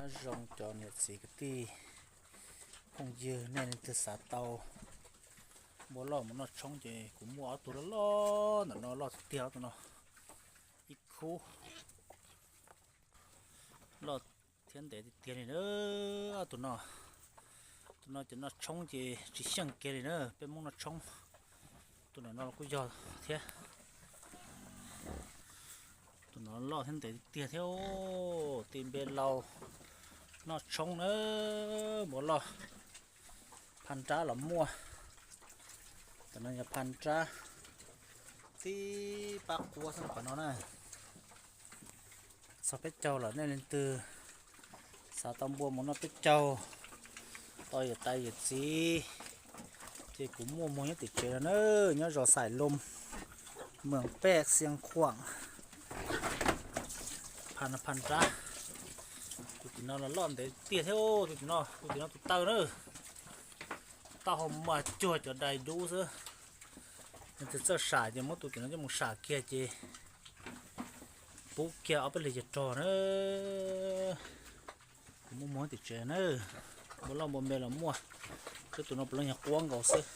Nyob zoo cov niam txiv kwv tij phooj ywg, nej leej twg xav tau npua loj mus noj tshoob ces kuv muaj ob tug loj loj ntawm no, loj tiag tiag, ob tug no ib khub loj thiab ntev tiag tiag li na. Ob tug no, tus no ces noj tshoob ces tsis xyeej kiag li na, peb Hmoob noj tshoob. Tus no no kuj yog thiab. Tus no loj thiab ntev tiag tiag thiab. Tij npe Lau noj tshoob na, npua loj. Phaj nrab los muaj. Tus no yog phaj nrab, tib pab quab xwb qhov no na. Txog peb caug lawm, nej leej twg xav tau npua mus noj peb caug, tau yawm tais yawm txiv, ces kuv muaj muag nyob tim tsev no na, nyob zos Xais Loo, moos Pej Xiav Khuam. Phaj no phaj nrab. Tus tim no los loj ntev tiag thiab. Tus tim no, tus tim no tus taw na, taub hau mas cuag cov dais dub xwb. Leej twg txawj sam ces muab tus tim no coj mus sam kiag ces pub kiag ob peb lig ces rog na. Kuv muaj muag tim tsev na, npua loj npua me los muaj, tab tus no puav leej yog quab nkaus xwb.